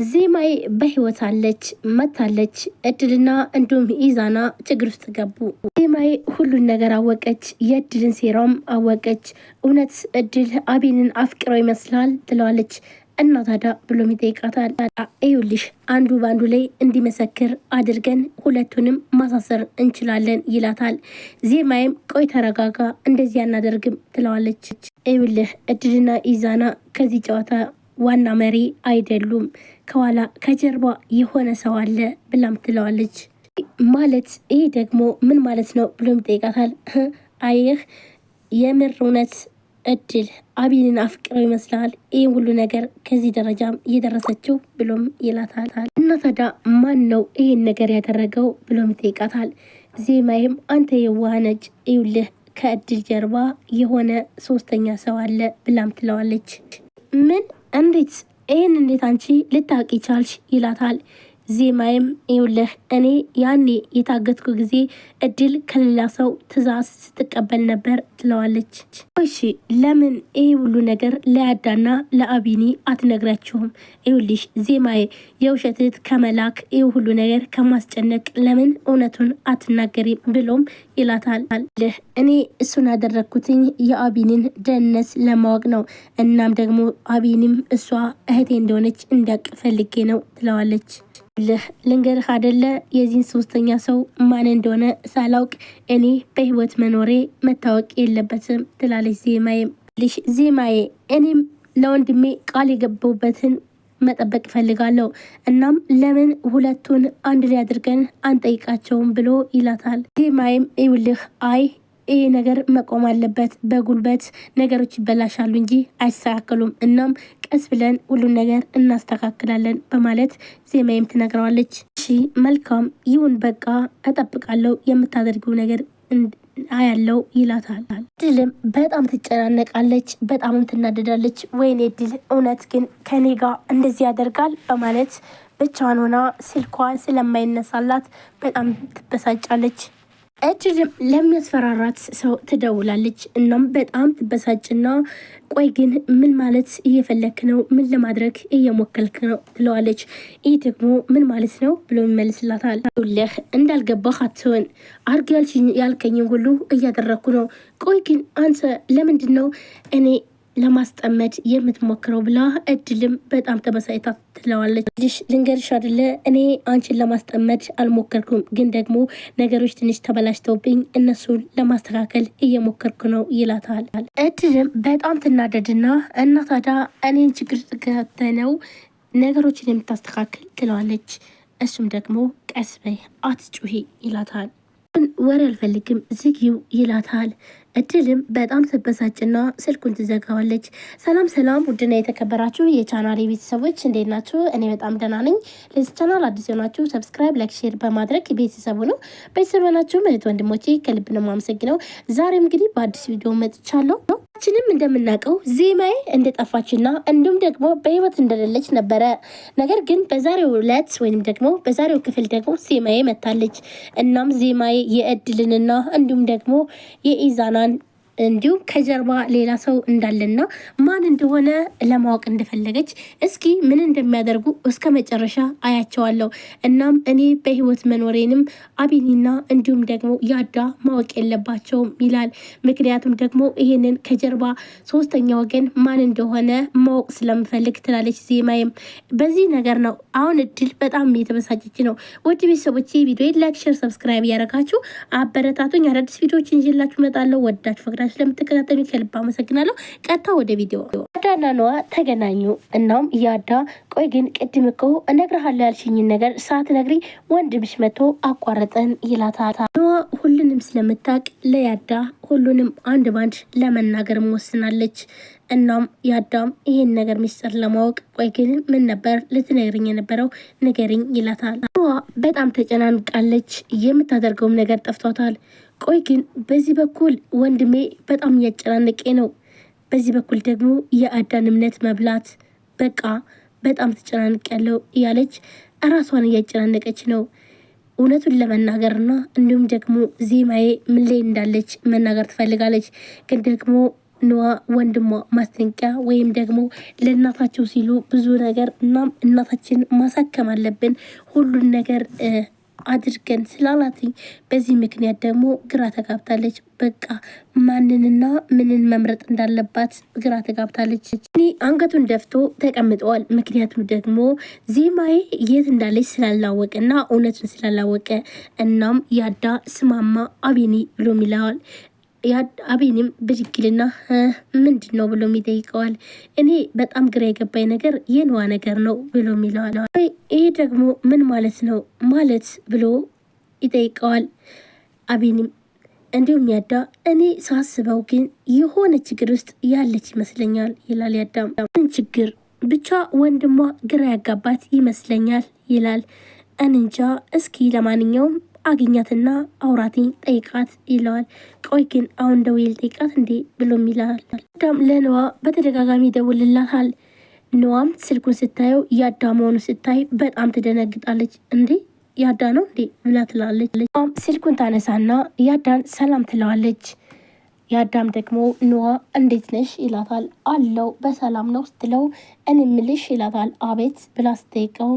ዜማዬ በህይወት አለች መታለች። እድልና እንዲሁም ኢዛና ችግር ውስጥ ገቡ። ዜማዬ ሁሉን ነገር አወቀች፣ የእድልን ሴራም አወቀች። እውነት እድል አቤንን አፍቅረው ይመስላል ትለዋለች። እና ታዲያ ብሎም ይጠይቃታል። ይኸውልሽ አንዱ በአንዱ ላይ እንዲመሰክር አድርገን ሁለቱንም ማሳሰር እንችላለን ይላታል። ዜማዬም ቆይ ተረጋጋ፣ እንደዚህ አናደርግም ትለዋለች። ይኸውልህ እድልና ኢዛና ከዚህ ጨዋታ ዋና መሪ አይደሉም፣ ከኋላ ከጀርባ የሆነ ሰው አለ ብላም ትለዋለች። ማለት ይሄ ደግሞ ምን ማለት ነው ብሎም ይጠይቃታል። አይህ የምር እውነት እድል አቢንን አፍቅረው ይመስላል ይህ ሁሉ ነገር ከዚህ ደረጃም እየደረሰችው ብሎም ይላታል። እና ታዲያ ማን ነው ይህን ነገር ያደረገው ብሎም ይጠይቃታል። ዜማዬም አንተ የዋህ ነጭ ይውልህ ከእድል ጀርባ የሆነ ሶስተኛ ሰው አለ ብላም ትለዋለች። ምን እንዴት ይህን እንዴት አንቺ ልታውቂ ቻልሽ? ይላታል። ዜማዬም ይውልህ እኔ ያኔ የታገትኩ ጊዜ እድል ከሌላ ሰው ትዕዛዝ ስትቀበል ነበር ትለዋለች። እሺ ለምን ይህ ሁሉ ነገር ለያዳና ለአቢኒ አትነግራችሁም? ይውልሽ ዜማዬ የውሸትት ከመላክ ይህ ሁሉ ነገር ከማስጨነቅ ለምን እውነቱን አትናገሪም? ብሎም ይላታል። ልህ እኔ እሱን ያደረግኩትኝ የአቢኒን ደህንነት ለማወቅ ነው። እናም ደግሞ አቢኒም እሷ እህቴ እንደሆነች እንዲያውቅ ፈልጌ ነው ትለዋለች። ልህ ልንገርህ አደለ የዚህን ሶስተኛ ሰው ማን እንደሆነ ሳላውቅ እኔ በህይወት መኖሬ መታወቅ የለበትም ትላለች ዜማዬ። ልሽ ዜማዬ እኔም ለወንድሜ ቃል የገባሁበትን መጠበቅ እፈልጋለሁ። እናም ለምን ሁለቱን አንድ ላይ አድርገን አንጠይቃቸውም ብሎ ይላታል። ዜማዬም ይውልህ አይ ይህ ነገር መቆም አለበት። በጉልበት ነገሮች ይበላሻሉ እንጂ አይስተካከሉም። እናም ቀስ ብለን ሁሉን ነገር እናስተካክላለን በማለት ዜማዬም ትነግረዋለች። እሺ መልካም ይሁን፣ በቃ እጠብቃለሁ፣ የምታደርገው ነገር አያለው ይላታል። ድልም በጣም ትጨናነቃለች፣ በጣምም ትናደዳለች። ወይኔ ድል እውነት ግን ከኔ ጋር እንደዚህ ያደርጋል በማለት ብቻዋን ሆና ስልኳ ስለማይነሳላት በጣም ትበሳጫለች። እድልም ለሚያስፈራራት ሰው ትደውላለች። እናም በጣም ትበሳጭና ቆይ ግን ምን ማለት እየፈለክ ነው? ምን ለማድረግ እየሞከልክ ነው? ትለዋለች። ይህ ደግሞ ምን ማለት ነው ብሎ ይመልስላታል። ልህ እንዳልገባህ አትሆን አርግ ያልከኝን ሁሉ እያደረግኩ ነው። ቆይ ግን አንተ ለምንድን ነው እኔ ለማስጠመድ የምትሞክረው ብላ እድልም በጣም ተበሳጭታ ትለዋለች። ልሽ ልንገርሽ አደለ እኔ አንቺን ለማስጠመድ አልሞከርኩም፣ ግን ደግሞ ነገሮች ትንሽ ተበላሽተውብኝ እነሱን ለማስተካከል እየሞከርኩ ነው ይላታል። እድልም በጣም ትናደድና እና ታዲያ እኔን ችግር ከተነው ነገሮችን የምታስተካክል ትለዋለች። እሱም ደግሞ ቀስ በይ አትጩሂ ይላታል። ወሬ አልፈልግም ዝጊው ይላታል። እድልም በጣም ትበሳጭና ስልኩን ትዘጋዋለች። ሰላም ሰላም፣ ውድና የተከበራችሁ የቻናሌ ቤተሰቦች እንዴት ናችሁ? እኔ በጣም ደህና ነኝ። ለዚህ ቻናል አዲስ የሆናችሁ subscribe፣ like፣ share በማድረግ ቤተሰቡ ነው ቤተሰብ ናችሁ እህት ወንድሞቼ ከልብ ነው የማመሰግነው። ዛሬም እንግዲህ በአዲስ ቪዲዮ መጥቻለሁ። ችንም እንደምናውቀው ዜማዬ እንደጠፋችና እንዲሁም ደግሞ በህይወት እንደሌለች ነበረ። ነገር ግን በዛሬው ዕለት ወይም ደግሞ በዛሬው ክፍል ደግሞ ዜማዬ መታለች። እናም ዜማዬ የእድልንና እንዲሁም ደግሞ የኢዛናን እንዲሁም ከጀርባ ሌላ ሰው እንዳለና ማን እንደሆነ ለማወቅ እንደፈለገች እስኪ ምን እንደሚያደርጉ እስከ መጨረሻ አያቸዋለሁ። እናም እኔ በህይወት መኖሬንም አቢኒና እንዲሁም ደግሞ ያዳ ማወቅ የለባቸውም ይላል። ምክንያቱም ደግሞ ይሄንን ከጀርባ ሶስተኛ ወገን ማን እንደሆነ ማወቅ ስለምፈልግ ትላለች ዜማዬም። በዚህ ነገር ነው አሁን እድል በጣም እየተበሳጨች ነው። ውድ ቤተሰቦች ቪዲዮ like፣ share፣ subscribe እያደረጋችሁ አበረታቱኝ። አዳዲስ ቪዲዮዎችን ይዤላችሁ እመጣለሁ። ወዳችሁ ፈቅዳችሁ ስለምትከታተሉ ከልብ አመሰግናለሁ። ቀጥታ ወደ ቪዲዮ። ያዳና ነዋ ተገናኙ። እናም ያዳ ቆይ ግን ቅድም እኮ እነግርሃለሁ ያልሽኝን ነገር ሳትነግሪ ወንድምሽ መጥቶ አቋረጠን ይላታል። ነዋ ሁሉንም ስለምታውቅ ለያዳ ሁሉንም አንድ ባንድ ለመናገር ወስናለች። እናም ያዳም ይህን ነገር ሚስጥር ለማወቅ ቆይ ግን ምን ነበር ልትነግርኝ የነበረው ንገሪኝ ይላታል። ነዋ በጣም ተጨናንቃለች። የምታደርገውም ነገር ጠፍቷታል። ቆይ ግን በዚህ በኩል ወንድሜ በጣም እያጨናነቄ ነው፣ በዚህ በኩል ደግሞ የአዳን እምነት መብላት በቃ በጣም ተጨናንቅ ያለው እያለች እራሷን እያጨናነቀች ነው። እውነቱን ለመናገርና እንዲሁም ደግሞ ዜማዬ ምን ላይ እንዳለች መናገር ትፈልጋለች። ግን ደግሞ ንዋ ወንድሟ ማስጠንቀቂያ ወይም ደግሞ ለእናታቸው ሲሉ ብዙ ነገር እናም እናታችን ማሳከም አለብን ሁሉን ነገር አድርገን ስላላትኝ በዚህ ምክንያት ደግሞ ግራ ተጋብታለች። በቃ ማንንና ምንን መምረጥ እንዳለባት ግራ ተጋብታለች። እኔ አንገቱን ደፍቶ ተቀምጠዋል። ምክንያቱም ደግሞ ዜማዬ የት እንዳለች ስላላወቀና እውነቱን ስላላወቀ። እናም ያዳ ስማማ አቤኔ ብሎም ይለዋል። አቤኔም ብድግልና ምንድን ነው ብሎም ይጠይቀዋል። እኔ በጣም ግራ የገባኝ ነገር የንዋ ነገር ነው ብሎም ይለዋል። ይህ ደግሞ ምን ማለት ነው ማለት ብሎ ይጠይቀዋል። አቤኔም እንዲሁም ያዳ እኔ ሳስበው ግን የሆነ ችግር ውስጥ ያለች ይመስለኛል ይላል። ያዳም ምን ችግር ብቻ ወንድሟ ግራ ያጋባት ይመስለኛል ይላል። እንጃ እስኪ ለማንኛውም አግኛትና አውራቴን ጠይቃት ይለዋል። ቆይ ግን አሁን ደውዬ ልጠይቃት እንዴ ብሎም ይላል። አዳም ለንዋ በተደጋጋሚ ይደውልላታል። ንዋም ስልኩን ስታየው ያዳ መሆኑ ስታይ በጣም ትደነግጣለች። እንዴ ያዳ ነው እንዴ ብላ ትላለች። ስልኩን ታነሳና ያዳን ሰላም ትለዋለች። ያዳም ደግሞ ንዋ እንዴት ነሽ ይላታል። አለው በሰላም ነው ስትለው እኔ ምልሽ ይላታል። አቤት ብላ ስጠይቀው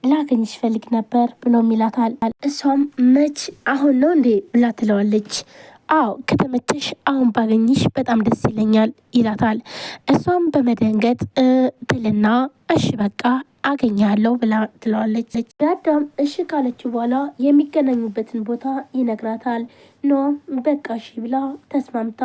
ላገኝሽ ፈልግ ነበር ብሎም ይላታል። እሷም መች አሁን ነው እንዴ ብላ ትለዋለች። አዎ ከተመቸሽ አሁን ባገኝሽ በጣም ደስ ይለኛል ይላታል። እሷም በመደንገጥ ትልና እሺ በቃ አገኛለሁ ብላ ትለዋለች። ያዳም እሺ ካለችው በኋላ የሚገናኙበትን ቦታ ይነግራታል። ኖም በቃ እሺ ብላ ተስማምታ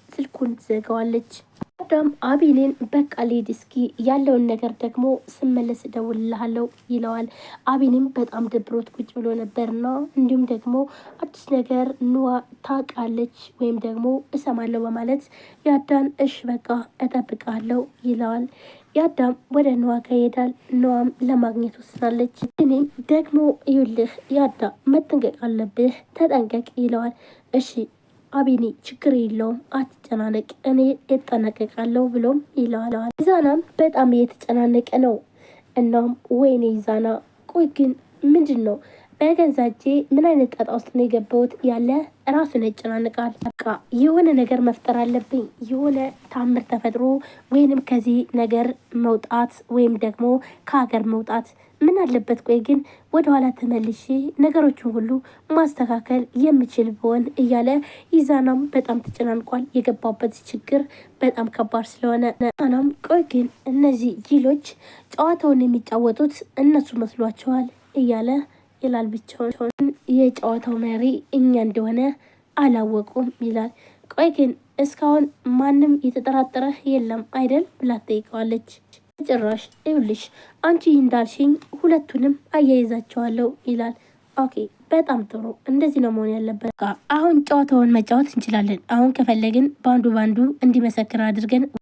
ስልኩን ትዘጋዋለች። አዳም አቤኔን በቃ ልሂድ እስኪ ያለውን ነገር ደግሞ ስመለስ እደውልልሃለሁ ይለዋል። አቤኔም በጣም ደብሮት ቁጭ ብሎ ነበርና እንዲሁም ደግሞ አዲስ ነገር ንዋ ታውቃለች ወይም ደግሞ እሰማለሁ በማለት ያዳን እሽ በቃ እጠብቃለሁ ይለዋል። ያዳም ወደ ንዋ ጋር ይሄዳል። ንዋም ለማግኘት ወስናለች። እኔም ደግሞ ይኸውልህ ያዳ መጠንቀቅ አለብህ ተጠንቀቅ ይለዋል። እሺ አቤኔ ችግር የለውም አትጨናነቅ፣ እኔ እጠነቀቃለሁ ብሎም ይለዋል። ይዛናም በጣም እየተጨናነቀ ነው። እናም ወይኔ ይዛና፣ ቆይ ግን ምንድን ነው በገዛ እጄ ምን አይነት ጣጣ ውስጥ ነው የገባሁት? ያለ ራሱን ያጨናንቃል። በቃ የሆነ ነገር መፍጠር አለብኝ፣ የሆነ ታምር ተፈጥሮ ወይንም ከዚህ ነገር መውጣት ወይም ደግሞ ከሀገር መውጣት ምን አለበት? ቆይ ግን ወደኋላ ተመልሼ ነገሮችን ሁሉ ማስተካከል የምችል ብሆን እያለ ይዛናም በጣም ተጨናንቋል። የገባበት ችግር በጣም ከባድ ስለሆነ ናም ቆይ ግን እነዚህ ጅሎች ጨዋታውን የሚጫወቱት እነሱ መስሏቸዋል እያለ ይላል ብቻውን። የጨዋታው መሪ እኛ እንደሆነ አላወቁም ይላል። ቆይ ግን እስካሁን ማንም የተጠራጠረህ የለም አይደል ብላ ትጠይቀዋለች። ጭራሽ ይኸውልሽ አንቺ እንዳልሽኝ ሁለቱንም አያይዛቸዋለሁ ይላል። Okay በጣም ጥሩ እንደዚህ ነው መሆን ያለበት። አሁን ጨዋታውን መጫወት እንችላለን። አሁን ከፈለግን በአንዱ በአንዱ እንዲመሰክር አድርገን